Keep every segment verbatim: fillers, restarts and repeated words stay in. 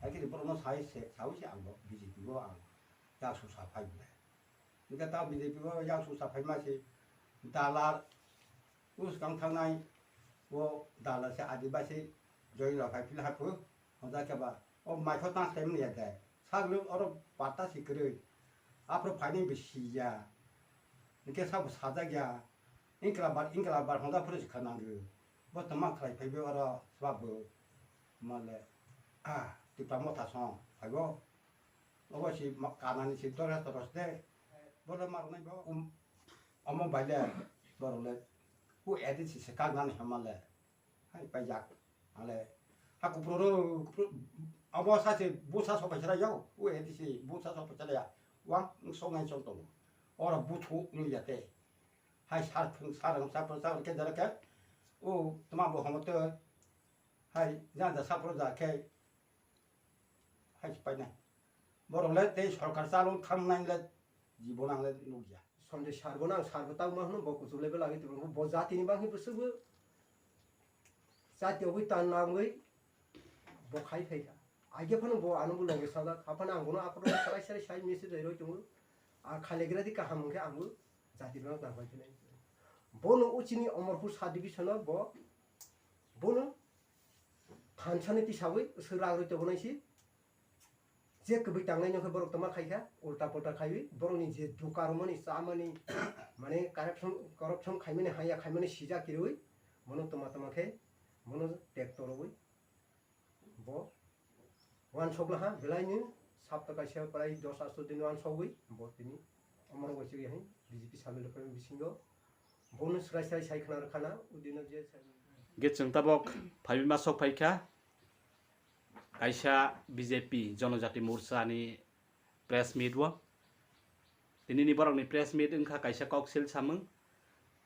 Hakhe borokno sai se, saui se ang bo B J P o ang yak susa phai bwle. Hingke ta B J P o yak susa phaima se dalar uskang thangnai o dalar se Adibasi join rok hai phil haphu. Hwnjak khe ba o maikho tang sai manya de. Saglu oro patta si kwrwi. Aphuru phainai bo siya. Hingke sabo sajak ya. Ingkla bar, ingkla bar hwnjak phuru si khanango. Bo tongma khlai phaibo oro swbabo. Male, ah, Tipra Motha song phaibo. Obo si ma-, kanani si dora toros de. Bo le marnai bo. Um, omo bai le, borok le. Ku edit si se kak nani hama le. Hai paijak. Ale, ha kupro ro, kupro, abo sa se busa so paisara yau. U edit si busa so paisara ya. Wang, song nai song tongo. Ora buthu nung ya te. Hai sar phung sar ang sar phung sar ke jara ke. O, tama bo homo te. Hai, ja ja sar phung ja ke. Hai si paina. Borok le tei sorkar chalo thangnai le jibon ang le nukya. Sonjay sar bo nang sar bo tangma hwnwi bo kuchuk level lagwi tongmani bo jatini bangwi bwswkbo jati obwi tan nangwi bo khai phaikha. Aige phano bo ano bo loge sajak haphano ang bono aphano sarai sarai sai message rwi tongo. A khalegra di kaham hwnkhe ang bo jati no nang bai khe nai. Bono uchini Omorpur sub division o bo bono thansani tisawi swrang rwi tongnaisi. Je kwbwi tangnai nokhe borok tongma khaikha, ulta pulta khaiwi borokni je duka romani chamani mane corruption, corruption khaimani haya khaimani sijak kirwi bono tongma tongma khe bono tek torogwi bo wansok laha belaini sapta kaisa prai dos asto din wansogwi bo tini omorok bai chiri hai B J P samil rok bisingo bono swrai swrai sai khna rwkhana udino je. Ge chwng tabok phaiwi ma sok phaikha. Kaisa B J P Jonojati Morcha ni press meet o. Tini ni borok ni press meet wngkha kaisa koksil samung,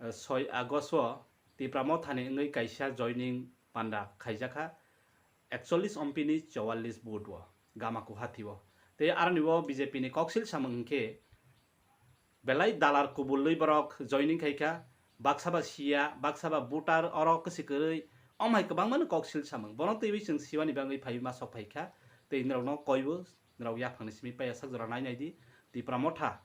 eh, soi August o Tipra Motha ni wngwi kaisa joining panda khaijakha ekchollis M P ni chowallis vote o Gamaku Hathi o. Tei aroni o B J P ni koksil samung hwnkhe belai dalar kubulwi borok joining khaikha, baksa ba siya, baksa ba voter oro kwswi kwrwi, omo hai kwbangmano koksil samung. Bono twiwi chwng siwani bagwi phaiwi ma sok phaikha, tei norokno koibo, norok yaphangni simi paiya sak jora nai nai di, Tipra Motha.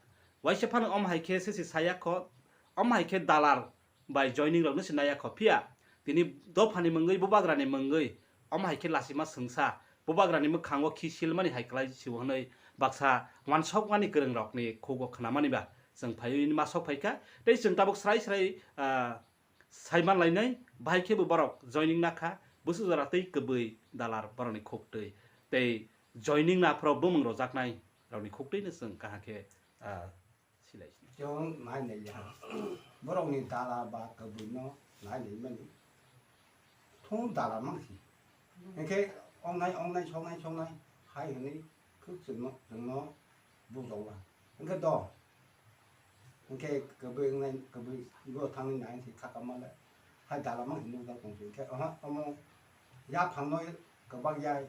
Waisa phano omo hai khe sesi saya kho, omo hai khe dalar bai joining rokno se naiya kho. Phiya tini dophani mungwi, bubagrani mungwi, omo hai khe lachima swngsa, bubagrani mwkhango khi silmani hai kwlai sio hwnwi baksa wansokmani kwrwng rokni khugo khnamani ba chwng phaiwi ma sok phaikha. Tei chwng tabuk srai srai, ah, saiman lainai, bahai khe bo borok joining nakha, bwswk jora tei kwbwi dalar borokni khuktwi. Tei joining naphoro bumung rojaknai rokni khuktwino chwng kaham khe, ah, Chwng nai nai ya. Borokni dala ba kwbwino nai nai mani. Thung dala mang si. Hwnkhe ongnai, ongnai, songnai, songnai hai hwnwi khuk chwngno, chwngno bujokla. Hwnkhe do. Hwnkhe kwbwi wngnai, kwbwi bo thangwi nai si khaka male. Hai dala mang si nukjak tong si. Hwnkhe oha, omo yaphangno kwbak ya.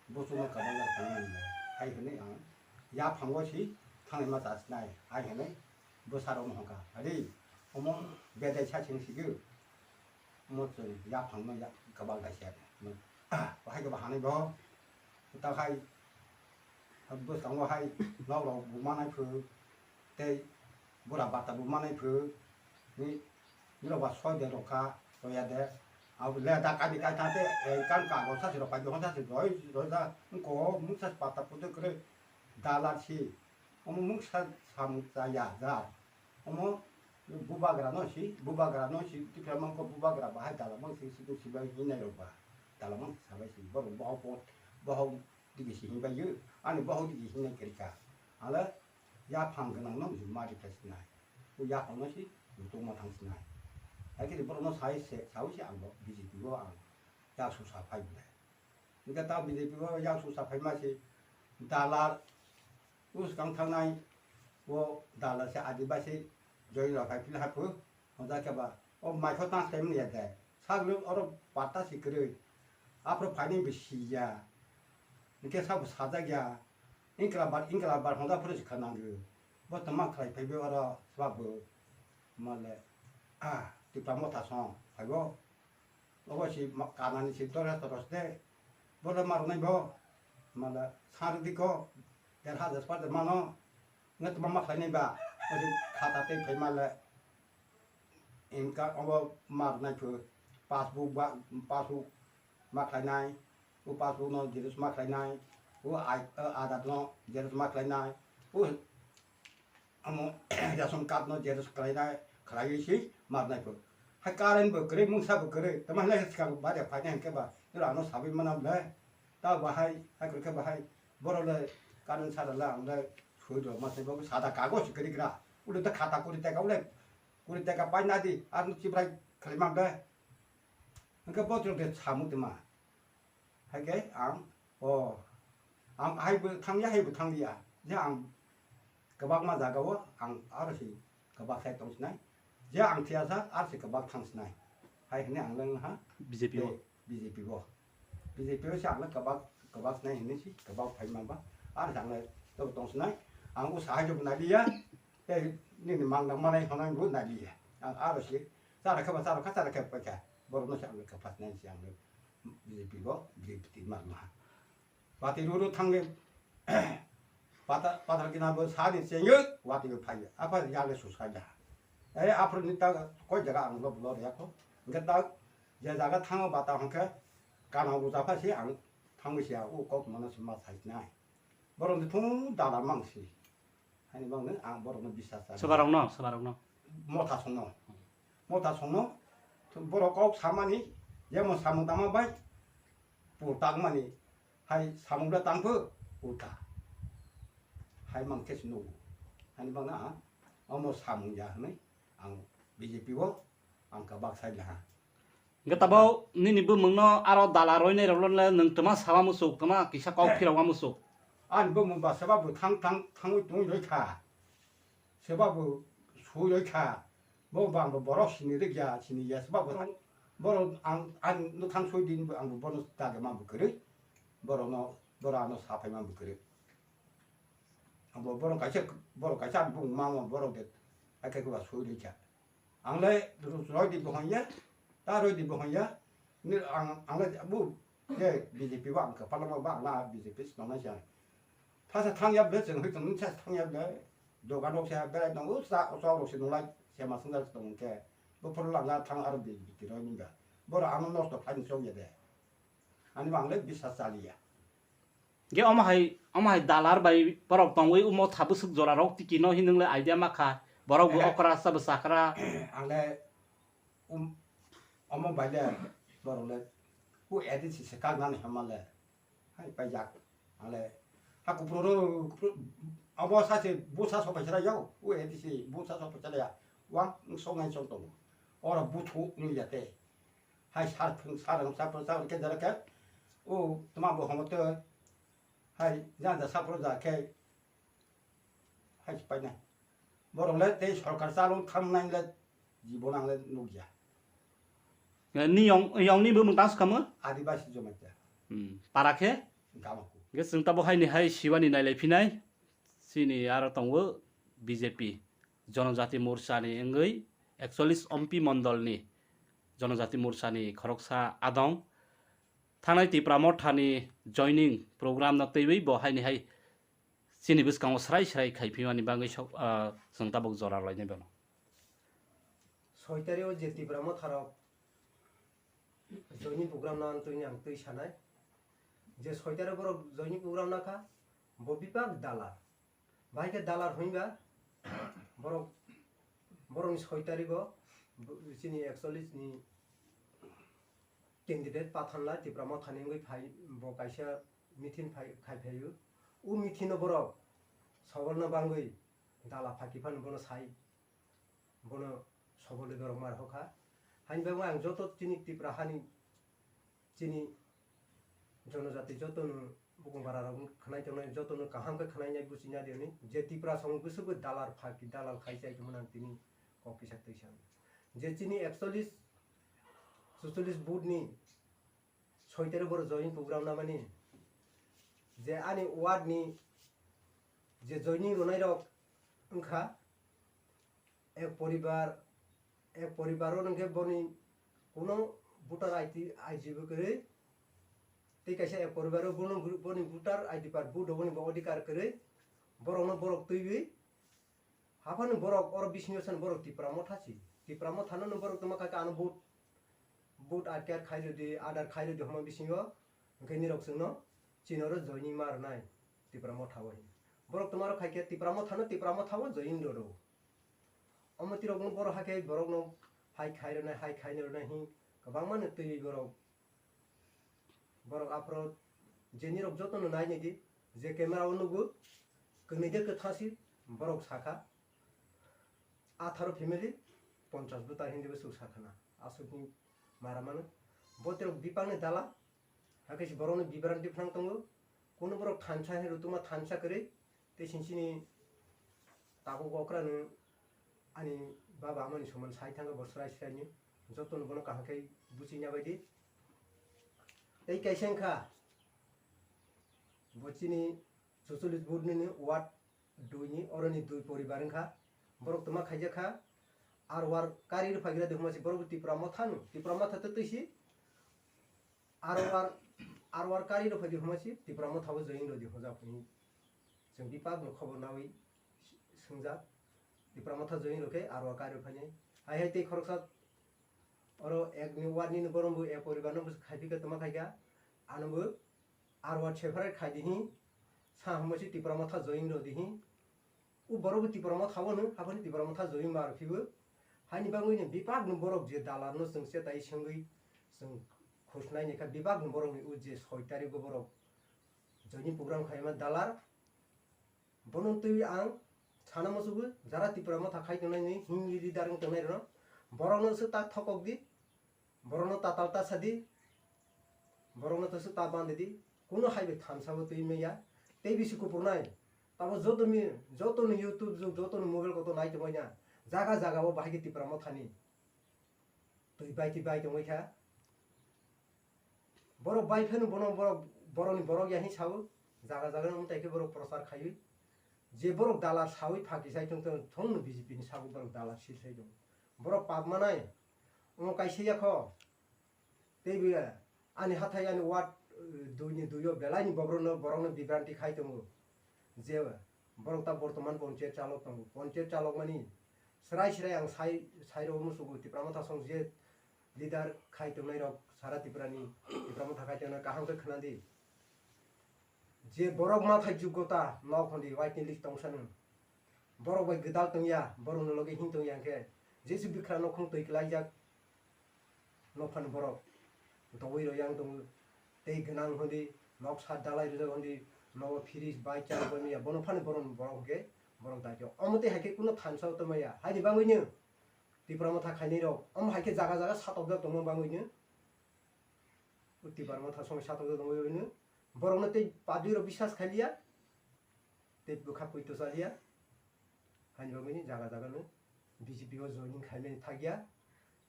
Buchukno kwbangma tongmani hai hwnwi ang yaphango si thangnaima chasnai hai hwnwi bwsarokno hwnkha. Ari omo bedai sa cheng sigi omo chwng yaphangno ya-, kwbang kaisa. Bahai khe bo hanai bo takhai bwskango hai nokrok bo manai phuru tei bura bata bo manai phuru ni nirok ba soi de rokha roya de. Abo le da kani kai thang te, eh, kan ka go sa si rok pai do sa si roi roi da ko mung sa pata puto kre dalar si. Omo mung sa sam cha ya da. Omo bubagra no si, bubagra no si tikra mang ko bubagra bahai dala mang si si si bai hinai rok ba. Dala mang sa bai si bo bo bo bo digi si hin bai yo. Ani bo digi hin nai kri ka. Ale yaphang gwnangno juma rikha sinai. O yaphangno si rutungma thang sinai. Hakhe borokno sai se, saui se ang bo B J P o ang yak susa phai bwlai. Hingke ta B J P o yak susa phaima se dalar uskang thangnai o dalar se Adibasi join rok hai phil haphu. Hwnjak khe ba, o maikho tang sai manya de. Saglu oro patta si kwrwi. Aphuru phainai bo si ya. Hingke sabo sajak ya. Ingkla bar, ingkla bar hwnjak phuru si kha nango. Bo tongma khlai phaibo oro swbabo. Mole, ah, Tipra Motha song phaibo. Obo si ma-, kanani si dora toros de. Bo le marnai bo. Mala sari diko der hajar sparta mano ngat mama khlainai ba. Oji khata tei phai mala. Inka obo mar nai phu passbook ba passbook ma khlainai. U passbook no xerox ma khlainai. U ai adat no xerox ma khlainai. U Amo ration card no xerox khlainai khlaiwi si marnai pho. Hai current bo kwrwi mungsa bo kwrwi tamo hinai swkang baria phainai hinkhe ba ero ano sawi mana ble. Ta bahai hai kwrwi khe bahai borok le current sara le ang le soi rw ma sai bo sada kagoj kwrwi gra. Ule ta khata kuri teka ule kuri teka pai nadi ar no chibrai khlai ma ble. Hinkhe bo chwng de samu tma. Hai khe ang, o, ang hai bo thangya, hai bo thangya. Je ang kwbangma jaga o ang aro se kwbak sai tong sinai. Je ang thiyasa aro se kwbak thang sinai. Hai hwnwi ang le wngha B J P o. Tei B J P o. B J P o se ang le kwbak, kwbak sinai hwnwi se kwbak phai mangba. Aro se ang le tong, tong sinai. Ang o sahai jok nai liya. Tei nini mang nang manai hwnwi bo nai liya. Ang aro se chara khe ba chara kha, chara khe ba kha. Borok no se ang le kwbak sinai se ang le. B J P bo, B J P twi ma ma. Watwi rw rw thangwi pata-, pathar kina bo sani chengwi watwi bo phaiya. Apha yale susai da. Ei aphuru ni ta koi jaga ang lo bulo ya kho. Hingke ta je jaga thango bata hingke kana uja pha si ang thangwi sia u kok mano se ma sai nai. Borok ni thung dala mang si. Haini bagwi ang borokno bisas cha. Sobarokno, sobarokno. Motha songno. Motha songno. Borok kok samani, jemon samung tangma bai, pur tangmani, hai samung da tangpho, ulta. Hai mang khe se nugo. Haini bagwi ang omo samung ya hwnwi ang B J P o ang kwbak sai laha. Hingke tabo nini bumungno aro dala roinai rokno le nwng twma sama muchuk, twma kisa kok phirokma muchuk. Ani bumung ba seba bo thang thang thangwi tongwi roi kha. Seba bo sui roi kha. Bo bang bo borok sini rikya, sini ya seba bo thang. Borok ang, ang no thang sui din bo ang bo bono dage ma bo kwrwi. Borokno, borok ano sa phai ma bo kwrwi. Ang bo borok kaisa, borok kaisa ani bumung ma ma borok de. Akai ko ba sui roi kha. Ang le roi di bohong ya, ta roi di bohong ya. Ni ang, ang le bu, je B J P ba ang ka palama ba ang na B J P song na siya. Thasa thang ya ble cheng hui tong sa thang ya ble. Dogan rok sa berai tong u sa sa rok se nulai se ma sung da tong ke. Bo phoro lang na thang aro B J P roi ni ga. Boro ang nosto khlai ni chong ya de. Ani bang le bisas chaliya. Ge omo hai, omo hai dalar bai borok tongwi omo tha bwswk jora rok tiki no hinwng le idea ma kha. Borok bo okra sa bwsa kra. Ang le um, omo bai le borok le ku edit si se kak nani hama le. Hai pai jak. Ang le ha kupro ro, kupro, abo sa se bu sa so pai sara yau. U edit si bu sa so pai sara ya. Wang sok nai sok tongo. Ora bu thu nung ya te. Hai sar phung sar ang sar phung sar khe jara khe. O tma bo homo te. Hai ja ja sar phung ja khe. Hai paina. Borok le tei sorkar chalo thang nai le jibon ang le nukya. Ni yong, yong ni bo mung tang skamo? Adibasi Jamatia. Hmm. Para khe? Gamaku. Ge chwng tabo hai ni hai siwani nai lai phinai. Chini aro tongo B J P. Jonojati Morcha ni wngwi ekchollis M P mondol ni Jonojati Morcha ni khoroksa adong. Thanai Tipra Motha ni joining program no twiwi bo hai ni hai chini bwskango srai srai khai phimani bagwi sok, ah, chwng tabuk jora lainai bono. Soi tario je Tipra Motha rok joining program no twi ang twi sanai. Je soi tario borok joining program no kha, bo bipak dalar. Bahai khe dalar hwnba, borok, borokni soi tarigo, bo-, chini ekchollis ni candidate Pathanlai Tipra Mothani wngwi phai, bo kaisa meeting phai, khai phaio. O meeting o borok sobolno bangwi dala phaki phano bono sai, bono sobolwi borok mar hokha. Haini bagwi ang joto chini Tipra hani chini jonojati jotono bukung bara rok khwnai tongnai jotono kaham khe khwnai nai buchina di hwnwi je Tipra song bwswk dalar phaki dalal khai chai tongmani ang tini kok kisa twi sa. Je chini ekchollis chuchollis booth ni soi tarik boro joining program namani je ani ward ni je joining rwnai rok wngkha ek poribar, ek poribar o hwnkhe boni kuno voter I D, I D bo kwrwi, Tei kaisa ek poribaro bono, boni voter I D card, vote rogoni bo odhikar kwrwi, borokno borok twiwi, haphano borok oro bisingo sani borok Tipra Motha si. Tipra Mothano borok tongma kha khe ano vote, vote adhikar khairodi, adhar khairodi hwnma bisingo, hwnkhe nirok chwngno chini oro joining ma rwnai Tipra Motha o. Borok tongma rok khai khe Tipra Mothano Tipra Motha o joining rw rw. Omo tirokno borok hakhe borokno hai khai rwnai, hai khai rwnai hin kwbangma no twiwi borok, borok aphro je nirok jotono nai nai di, je camera o nugo, kwnwi de kwthang si borok sakha, atharo family, ponchas voter hindi bo chwng sakha na, aswk ni mara mano. Bo tirok bipang ni dala, hakhe si borokno bibranti phnang tongo, kuno borok thansa hai rutuma thansa kwrwi, tei sini sini tabuk okra no ani baba amani soman sai thangkha bo srai srai ni, joto no bono kaham khe buchina bai di. Tei kaisa wngkha bo chini chucholish vote ni ward dui ni, oro ni dui poribar wngkha, borok toma khaijak kha, R O R kari rw phaigra de hwnma se borok bo Tipra Motha no, Tipra Motha tei twi si R O R, R O R kari rw phai di hwnma se Tipra Motha bo join rw di hwnjak phai. Chwng bipakno khobor nawi swngjak. Tipra Motha join rw khe R O R kari rw phainai. Hai hai tei khoroksa oro ek ni ward ni borok bo ek poribar no khai phi kha toma khai kha. Ano bo R O R separate khai di hi. Sa hwnma se Tipra Motha join rw di hi. O borok bo Tipra Motha o no, haphani Tipra Motha join ma rw phi bo. Haini bagwi ni bipakno borok je dalar no chwng se tai swngwi chwng khusnai ni kha bipakno borok ni o je soi tarik o borok joining program khaima dalar. Bono twi ang sana musugo jara Tipra Motha khai tongnai ni himni leader wng tongnai rwno borokno se ta thokok di, borokno ta tal ta sadi, borokno to se ta bandi di, kuno hai bai thansa bo twi maya tei bisi kupur nai. Tamo joto mi, joto ni YouTube jug, joto ni mobile koto nai tongmai na, jaga jaga o bahai khe Tipra Motha ni twi bai twi bai tongmai kha. Borok bai phano bono borok, borokni borok ya hin sao, jaga jaga no tai khe borok prochar khaiwi. Je borok dalar sawi phaki sai tong tong thong no B J P ni sago borok dalar sil sai tong. Borok pap manai, omo kaisa ya kho. Tei bo ani hathai ani ward, eh, dui ni dui o belai ni bobrok no, borok no bibranti khai tongo. Je borok ta bortoman ponchayat chalok tongo. Ponchayat chalok mani srai srai ang sai, sai rw musugo Tipra Motha song je leader khai tongnai rok sara Tripura ni Tipra Motha khai tongnai kaham khe khna di. Je borok ma thai jugota nok hondi waiting list tong sano. Borok bai gwdal tong ya, borok no loge hin tong ya hwnkhe jesu bikra nokhung twi kwlai jak. Nophani borok dogwi rw yang tongo. Tei gwnang hondi nok sat dalai rwjak hondi nogo fridge bai cha rw ya, bono phani borok, borok hwnkhe borok daikhe. Omo tei hai khe kuno thansa o tongmaya. Haini bagwino Tipra Motha khainai rok omo hai khe jaga jaga satokjak tongma bagwino. O Tipra Motha song satokjak tongma bagwino. Borokno tei public rok biswas khailiya. Tei bwkha poito chaliya. Haini bagwini jaga jaga no B J P o joining khaimani thakya.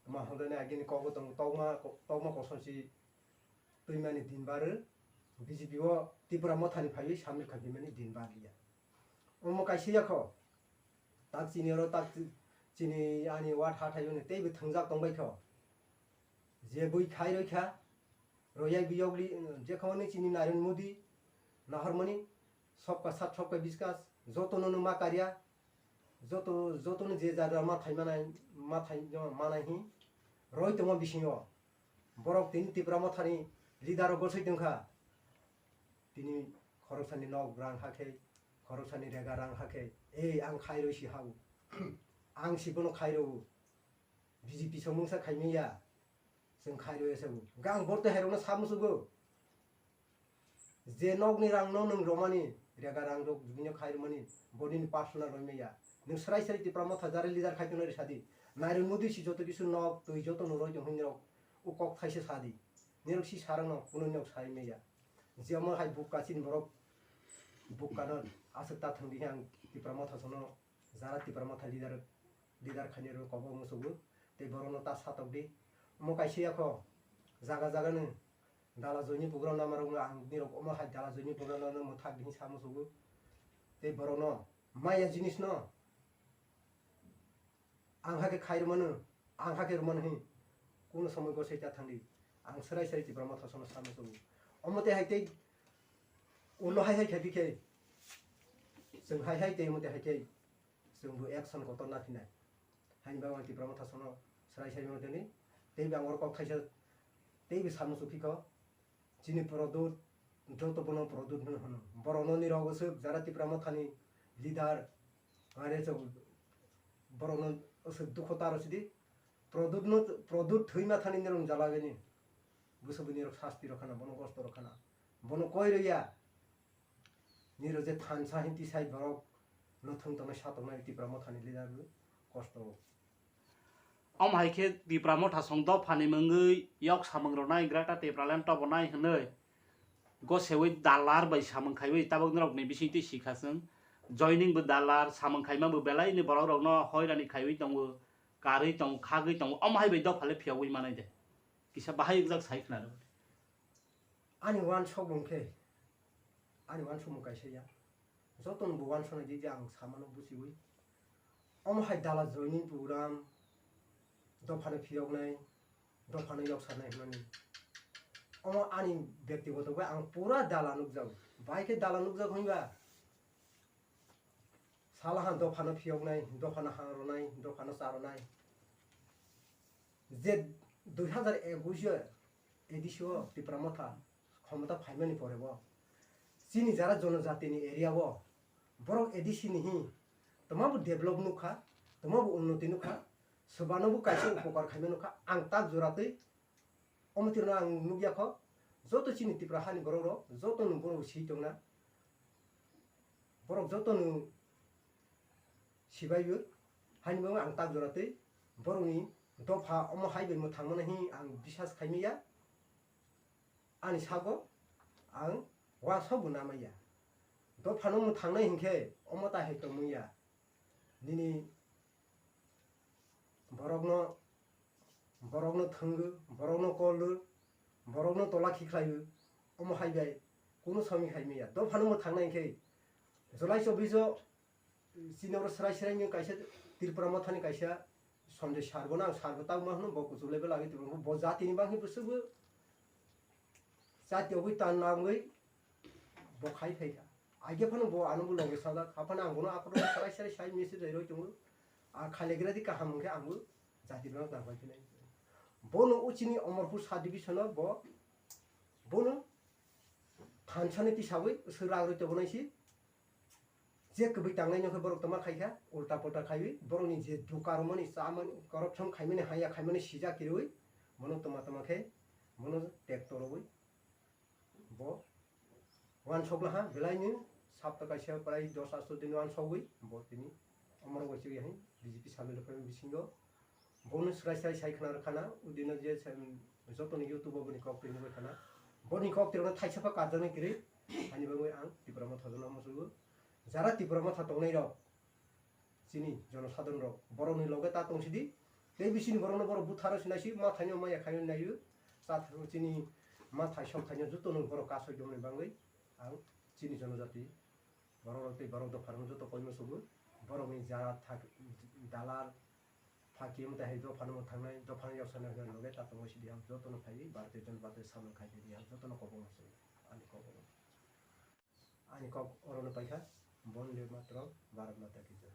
Ma hwnkhai agini kogo tongo tokma, tokma kosom si twimani din barwi B J P o Tipra Mothani phaiwi samil khaimani din barliya. Omo kaisa yakho tak chini oro tak chini ani ward hathai o teibo thwngjak tongbaikho. Je bui khai roi kha, royai biyogli, je khamani chini Narendra Modi, nahormani, sabka saath sabka vikas, jotono no ma karya, joto, jotono je jaga ma thai manai, ma thai manai hi, roi tongma bisingo, borok tini Tipra Mothani leader rok gosoi tongkha, tini khoroksani nok rang hakhe, khoroksani rega rang hakhe, ei ang khai roi si hao, ang si bono khai rwo. B J P song mungsa khaimaya, chwng khairwi se bo. Gang borte hairokno sa musugo. Je nokni rangno nwng romani, rega rangrok bini khairwmani, bodini personal roimaya. Nwng srai srai Tipra Motha jare leader khai tongnai sadi. Narendra Modi si joto kisu nok, twi joto no roi tong hinwi rok. O kok thaisa sadi. Nirok si sarangno, kuno nok saimaya. Je omo hai bukka chini borok, bukkano aswk ta thwngdi ang Tipra Motha sono. Jara Tipra Motha leader, leader khainai rok kobo musugo, tei borokno ta satok di. Omo kaisa yakho, jaga jaga no dala joini program nama rok ang nirok omo hai dala joini program no mwthak di sa musugo. Tei borokno maya jinis no ang hakhe khai rwmano, ang hakhe rwmano hi, kuno somoi gosai ta thangdi. Ang srai srai Tipra Motha sono sa musugo. Omo tei hai tei ulo hai hai khai bikhe, chwng hai hai tei omo tei hai tei chwngbo action kotor na phinai. Haini bagwi ang Tipra Motha sono swrai sai mano tini. Tei ang oro kok thaisa tei bo samung chukphi kho. Chini Pradyot, joto bono Pradyot hwnwi hwno. Borokno nirok aswk jara Tipra Mothani leader, are chwng borokno aswk dukho taro sidi. Pradyotno, Pradyot thwi mathani nirok jala gani. Bwswkbo nirok sasti rw khana, bono kosto rw khana. Bono koi rwya. Nirok je thansa hinti sai borok no thwng tongnai sa tongnai Tipra Mothani leader bo kosto. Omo hai khe Tipra Motha song dophani mungwi yok samung rwnai Greater Tipraland tobonai hwnwi gosewi dalar bai samung khaiwi tabok norokni bisingtwi sikha chwng. Joining bo dalar, samung khaima bo belaini borok rokno hoirani khaiwi tongo, karwi tongo, khagwi tongo, omo hai bai dophale phiyogwi manai de. Kisa bahai wngjak sai khna rw. Ani uansukmung khe, ani uansukmung kaisa ya. Jotono bo uansuknai di je ang samano buchiwi. Omo hai dala joining program, dophano phiyoknai, dophano yoksarnai hwnmani. Omo ani byaktigoto bai ang pura dala nukjago. Bai khe dala nukjago hinba, sala ha dophano phiyoknai, dophano ha rwnai, dophano cha rwnai. Je dui hazar ekush o A D C o Tipra Motha khomota phaimani pore bo chini jara jonojatini area o borok A D C ni hi twma bo develop nukha, twma bo unnoti nukha, swbano bo kaisa upokar khaima nukha. Ang tak jora twi omo tirno ang nukya kho, joto chini Tipra hani borok rok joto no borok si tongna, borok joto no sibai bo, haini bagwi ang tak jora twi borokni dopha omo hai bai mwthangmani hi ang bisas khaimaya. Ani sago ang uansukbo namaya. Dophano mwthangnai hinkhe omo ta hai tongmungya. Nini borokno, borokno thwngwi, borokno kolwi, borokno tola khikhlaiwi, omo hai bai kunu samwi khaimaya. Dophano mwthangnai hinkhe July chobbish o chini oro swrai swrai wng kaisa Tripura Mothani kaisa Sanjay sir bono ang sir bo tangma hwno, bo kuchuk level agwi tongma bo jatini bagwi bwswkbo jati obwi tan nangwi bo khai phaikha. Aige phano bo ano bo loge sajak, haphano ang bono aphano swrai swrai sai message rwi rwi tongo. A khailegra di kaham hwnkhe ang bo jati no tang pai phinai. Bono o chini Amarpur sub division o bo bono thansani tisawi swrang rwi tongnaisi. Je kwbwi tangnai no khe borok tongma khaikha, ulta pulta khaiwi borokni je duka romani chamani, corruption khaimani, haya khaimani sijak kirwi, bono tongma tongma khe bono tek torwi bo uansuk laha, belaini sapta kaisa prai dos asto din uansugwi bo tini omorok bai chwi hai B J P samil rwphani bisingo. Bono swrai swrai sai khna rwkhana, udino je sem-, jotoni YouTube o boni kok twi nugwi khana. Boni kok twi rwna thaisa pha karjaknai kwrwi, ani bagwi ang Tipra Motha jono musugo. Jara Tipra Motha tongnai rok, chini jonosadharon rok, borokni loge ta tongsidi. Tei bisini borokno borok butharo sinai si, ma thaino ma ya khaino naio. Cha thang chini ma thai sok thaino jotono borok kasoi tongmani bagwi ang chini jonojati borok rok tei borok dopha rok joto koima sugo. Borokni jara thak dalar Phaki wng tei hai dophano mwthangnai, dophano yoksanai hwnwi loge ta tongo sidi ang jotono phaiwi Bharatiya Janata Party samung khai di ang jotono kobong muchung ani kok oro. Ani kok orono paikha, Bonde Mataram, Bharat Mata Ki Jai.